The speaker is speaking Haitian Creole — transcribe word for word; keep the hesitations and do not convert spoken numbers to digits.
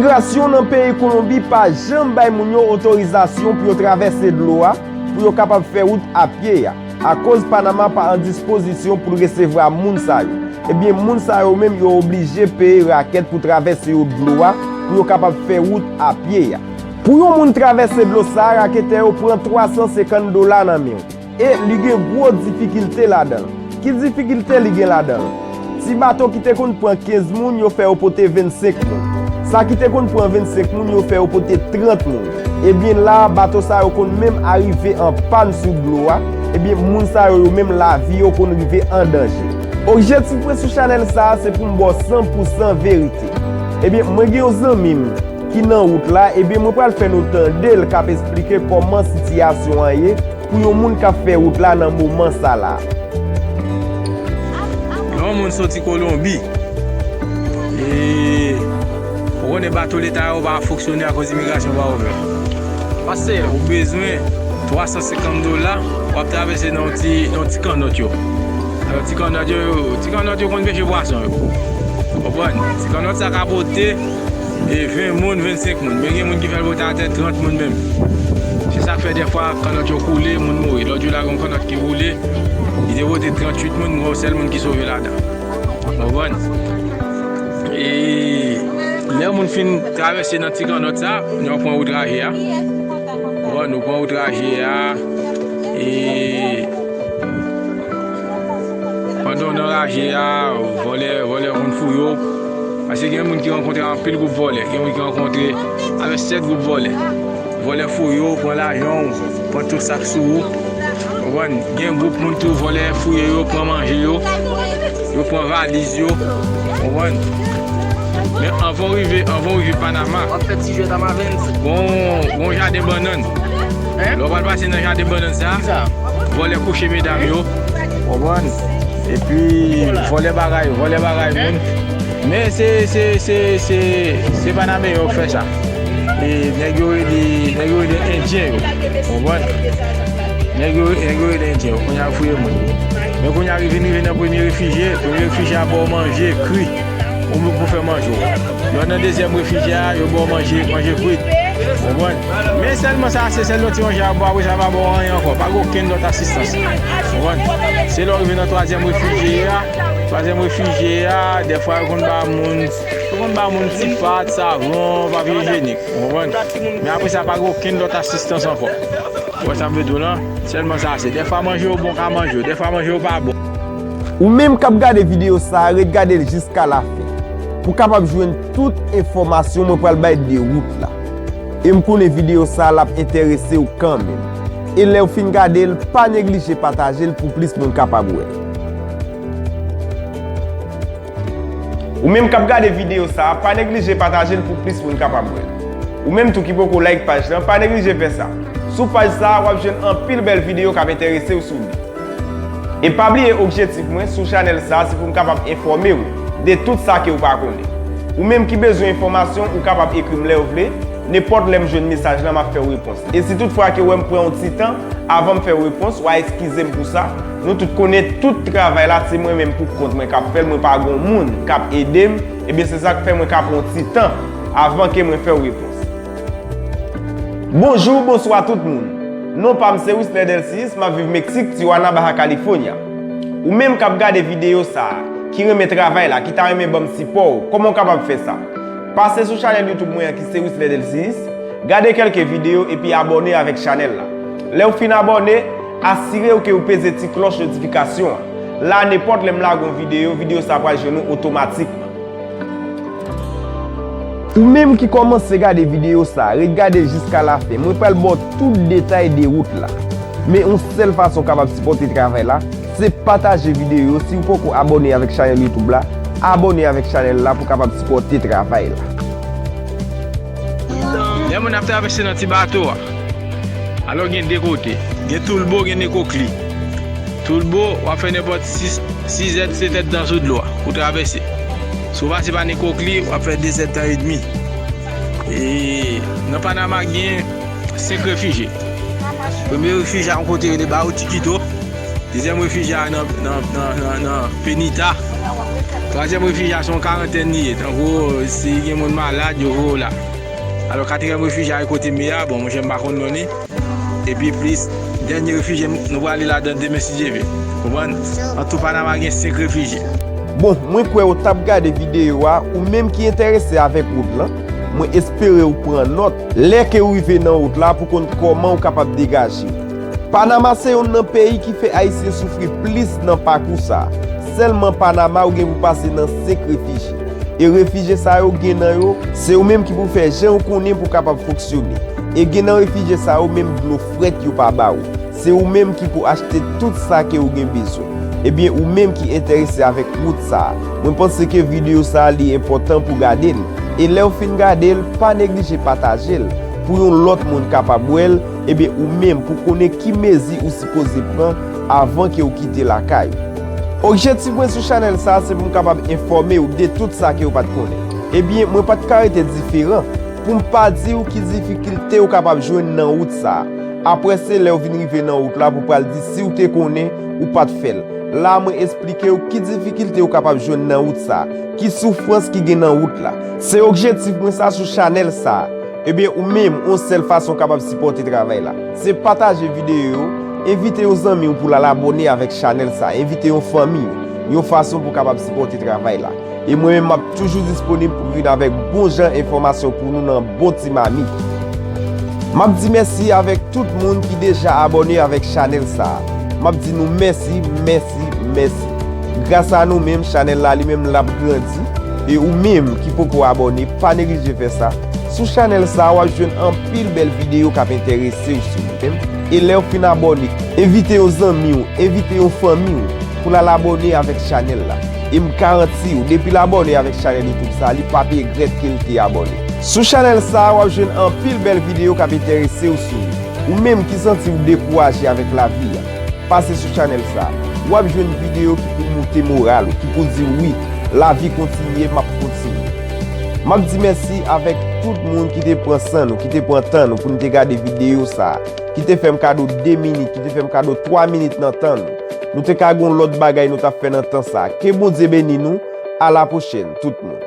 Imigrasyon nan peyi Kolonbi pa janm bay moun yo otorizasyon pou yo travèse dlo a pou yo kapab fè wout a pye a, akoz Panama pa an dispozisyon pou l resevwa moun sa yo. Ebyen, moun sa yo menm yo oblije peye rakèt pou travèse yo dlo a pou yo kapab fè wout a pye a. Pou yon moun travèse dlo sa a, raketè yo pran twa san senkant dola nan men w. E li gen gwo difikilte ladan l. Ki difikilte li gen ladan l? Ti bato ki te konn pran kenz moun, yo fè yo pote vennsenk moun. Sa ki te konn pran vennsenk moun, yo fè yo pote trant moun. Ebyen la, bato sa yo konn menm arive an pàn sou dlo a. Ebyen, moun sa yo, yo menm lavi yo konn rive an danje. Objektif mwen sou chanèl sa a, se pou m ba w san pou san verite. Ebyen, mwen gen yon zanmi m ki nan wout la, ebyen, mwen pral fè nou tande l k ap esplike kòman sitiyasyon an ye pou yon moun k ap fè wout la nan moman sa la. Lè yon moun soti Kolonbi, e, ou konnen bato leta yo pa fonksyone akoz imigrasyon pa ouvè. Pase, ou bezwen twa san senkant dola, w ap travèse nan yon ti, nan yon ti kannòt yo. Alò, ti kannòt yo, ti kannòt yo konn peche pwason yo. Konprann? Ti kannòt sa ka pote e ven moun, vennsenk moun. Men gen moun ki fè l pote atè trant moun menm. Se sa k fè dèfwa kannòt yo koule, moun mouri. Lòt jou la, gen yon kannòt ki koule, li te pote tranntuit moun, gen yon sèl moun ki sove ladan. Konprann? E lè moun fin travèse nan ti kannòt sa, nou pran wout raje a. Konprann? Nou pran wout raje a. E Pandan w nan raje a, vòlè, vòlè konn fouye w. Paske gen moun ki rankontre anpil gwoup vòlè. Gen moun ki rankontre avèk sèt gwoup vòlè. Vòlè fouye w, pran lajan w, pran tout sa k sou ou. Konprann? Gen gwoup moun tou, vòlè fouye yo, pran manje yo. Yo pran valiz yo. Konprann? Men anvan w rive, anvan w rive Panama, w ap fè ti jwèt a Mavens. Gon, gon jaden bannann. Lè w pral pase nan jaden bannann sa, vòlè kouche medam yo. Konprann? Epi vòlè bagay, vòlè bagay moun. Men se, se, se, se, se Panameyen yo k fè sa. E nèg yo rele, nèg yo rele Endyen yo. Konprann? Nèg yo, nèg yo rele Endyen yo. Kounye a yo fouye moun. Men kounye a vin rive nan premye refijye, premye refijye a ba w manje kri. Ou pou fè manje w. Lè w nan dezyèm refijye a, yo ba w manje, manje kwit. Konprann? Men sèlman sa, se sèl yon ti manje a ba w, apre sa pa ba w anyen ankò. Pa gen okenn lòt asistans. Konprann? Se lè w rive nan twazyèm refijye a, twazyèm refijye a, dèfwa yo konn ba moun, yo konn ba moun ti pat, savon, papye ijyenik. Konprann? Men apre sa, pa gen okenn lòt asistans ankò. Ou wè sa m vle di w lan? Sèlman sa, se dèfwa manje yo bon, ka manje yo, dèfwa manje yo pa bon. Ou menm k ap gade videyo sa a, ret gade l jiska lafen pou w kapab jwenn tout enfòmasyon mwen pral bay de wout la. E m konnen videyo sa a l ap enterese w kanmenm. E lè w fin gade l, pa neglije pataje l pou plis moun kapab wè l. Ou menm k ap gade videyo sa a, pa neglije pataje l pou plis moun kapab wè l. Ou menm tou ki poko like paj lan, pa neglije fè sa. Sou paj sa a, w ap jwenn anpil bèl videyo k ap enterese w sou li. E pa bliye objektif mwen sou chanèl sa a, se pou m kapab enfòme w de tout sa ke w pa konnen. Ou menm ki bezwen enfòmasyon, ou kapab ekri m lè w vle, nenpòt lè m jwenn mesaj lan, m ap fè w repons. E si tout fwa ke w wè m pran yon ti tan avan m fè w repons, w a eskize m pou sa. Nou tout konnen tout travay la, se mwen menm pou kont mwen k ap fè l, mwen pa gen moun k ap ede m. Ebyen, se sa k fè mwen ka pran yon ti tan avan ke mwen fè w repons. Bonjou, bonswa tout moun. Non pa m se Wisler Delcius, m ap viv Meksik, Tijuana, Baja California. Ou menm k ap gade videyo sa a, ki renmen travay la, ki ta renmen ban m sipò w, kòman w kapab fè sa? Pase sou chanèl YouTube mwen an ki se Wisler Delcius, gade kèlke videyo epi abòne avèk chanèl la. Lè w fin abòne, asire w ke w peze ti klòch notifikasyon an. La, nenpòt lè m lage yon videyo, videyo sa a pral jwenn ou otomatikman. Ou menm ki kòmanse gade videyo sa a, ret gade l jiska lafen. Mwen pral ba w tout detay de wout la. Men yon sèl fason w kapab sipòte travay la, se pataje videyo yo. Si w poko abòne avèk chanèl YouTube la, abòne avèk chanèl la pou w kapab sipòte travay la. Lè moun ap travèse nan ti bato a, alò gen de kote. Gen Tulbo, gen Necoclí. Tulbo, w ap fè nenpòt sis, sis èd, sèt èd tan sou dlo a pou travèse. Si w pase pa Necoclí, w ap fè de èd tan edmi. E nan Panama, gen senk refijye. Premye refijye a yon kote rele Barrio Chiquito. Dezyèm refijye a nan, nan, nan, nan, nan Penita. Twazyèm refijye a se yon karantèn li ye. Tankou si gen moun malad, yo voye w la. Alò, katriyèm refijye a e kote m ye a, bon, mwen menm m pa konn non li. Epi plis, dènye refijye, nou prale ladan demen si Dye vle. Konprann? An tou, Panama gen senk refijye. Bon, mwen kwè ou t ap gade videyo a, ou menm ki enterese avèk wout lan, mwen espere ou pran nòt lè ke ou rive nan wout la pou konn kòman ou kapab degaje w. Panama se youn nan peyi ki fè Ayisyen soufri plis nan pakou sa a. Sèlman Panama ou gen pou pase nan senk refijye. E refijye sa yo, gen nan yo, se ou menm ki pou fè jan ou konnen pou w kapab fonksyone. E gen nan refijye sa yo, menm dlo frèt yo pa ba ou. Se ou menm ki pou achte tout sa ke ou gen bezwen. Ebyen, ou menm ki enterese avèk wout sa a, mwen panse ke videyo sa a li enpòtan pou gade l. E lè w fin gade l, pa neglije pataje l pou yon lòt moun kapab wè l, ebyen ou menm pou konnen ki mezi ou sipoze pran avan ke w kite lakay ou. Objektif mwen sou chanèl sa a se pou m kapab enfòme w de tout sa ke w pa t konnen. Ebyen, mwen pa t ka rete diferan pou m pa di w ki difikilte w kapab jwenn nan wout sa a. Apre se lè w vin rive nan wout la pou pral di si w te konnen ou pa t fè l. La mwen esplike w ki difikilte w kapab jwenn nan wout sa a, ki soufrans ki gen nan wout la. Se objektif mwen sa sou chanèl sa a. Ebyen, ou menm, yon sèl fason w kapab sipòte travay la, se pataje videyo yo, envite yon zanmi w pou l al abòne avèk chanèl sa, envite yon fanmi w, yon fason pou w kapab sipòte travay la. E mwen menm, m ap toujou disponib pou m vin avèk bon jan enfòmasyon pou nou nan bon ti mamit. M ap di mèsi avèk tout moun ki deja abòne avèk chanèl sa a. M ap di nou mèsi, mèsi, mèsi. Gras a nou menm, chanèl la li menm l ap grandi. E ou menm ki poko abòne, pa neglije fè sa. Sou chanèl sa a, w ap jwenn anpil bèl videyo k ap enterese w sou li menm. E lè w fin abòne, envite yon zanmi w, envite yon fanmi w pou l al abòne avèk chanèl la. E m garanti w, depi l abòne avèk chanèl YouTube sa a, li p ap regrèt ke l te abòne. Sou chanèl sa a, w ap jwenn anpil bèl videyo k ap enterese w sou li. Ou menm ki santi w dekouraje avèk lavi a, pase sou chanèl sa a. W ap jwenn videyo ki pou moute moral ou, ki pou di w, wi, lavi kontinye, m ap kontinye. M ap di mèsi avèk tout moun ki te pran san nou, ki te pran tan nou pou nou te gade videyo sa a, ki te fè m kado de minit, ki te fè m kado twa minit nan tan nou. Nou te ka gen yon lòt bagay nou t ap fè nan tan sa a. Ke Bondye beni nou. A la pwochèn, tout moun.